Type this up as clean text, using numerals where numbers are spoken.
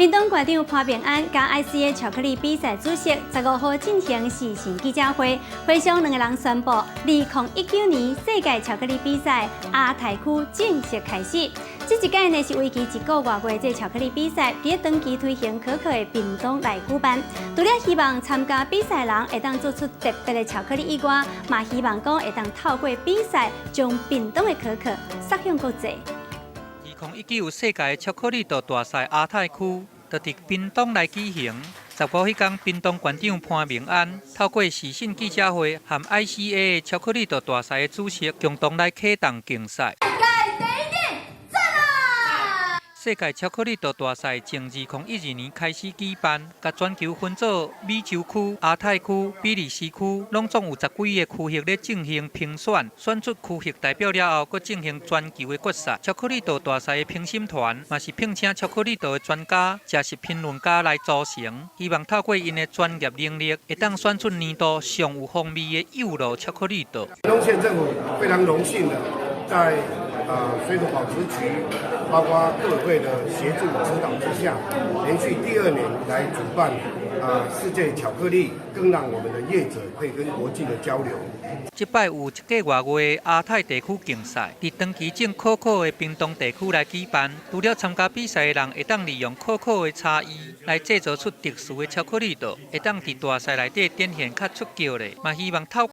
屏東縣長潘孟安佮 ICA 巧克力比賽主席15號進行視訊記者會，會上兩個人宣布，2019年世界巧克力比賽亞太區正式開始。這一屆呢是為期一個外月的這巧克力比賽，佇長期推行可可的屏東來舉辦。除了希望參加比賽人會當做出特別的巧克力以外，嘛希望講會當透過比賽將屏東的可可殺向國際。2019世界巧克力豆大賽亞太區，就佇屏東來舉行。15彼工，屏東縣長潘孟安透過視訊記者會，和 ICA 巧克力豆大賽的主席共同來啟動競賽。世界巧克力豆大賽從2012年開始舉辦，共全球分做美洲區、亞太區、比利時區，攏總有十幾个區域咧進行評選，選出區域代表了後，閣進行全球的決賽。巧克力豆大賽的評審團嘛是聘請巧克力豆的專家、食食評論家來組成，希望透過𪜶的專業能力，會當選出年度上有風味的幼露巧克力豆。屏東縣政府非常榮幸的在水土保持局，包括客委會的協助指導之下，連續第二年來主辦世界巧克力，更讓我們的業者可以跟國際的交流。這擺有一個外月亞太地區競賽，佇長期種可可的屏東地區來舉辦。除了參加比賽的人會當利用可可的差異來製造出特殊的巧克力豆，會當佇大賽內底展現較出格咧，嘛希望透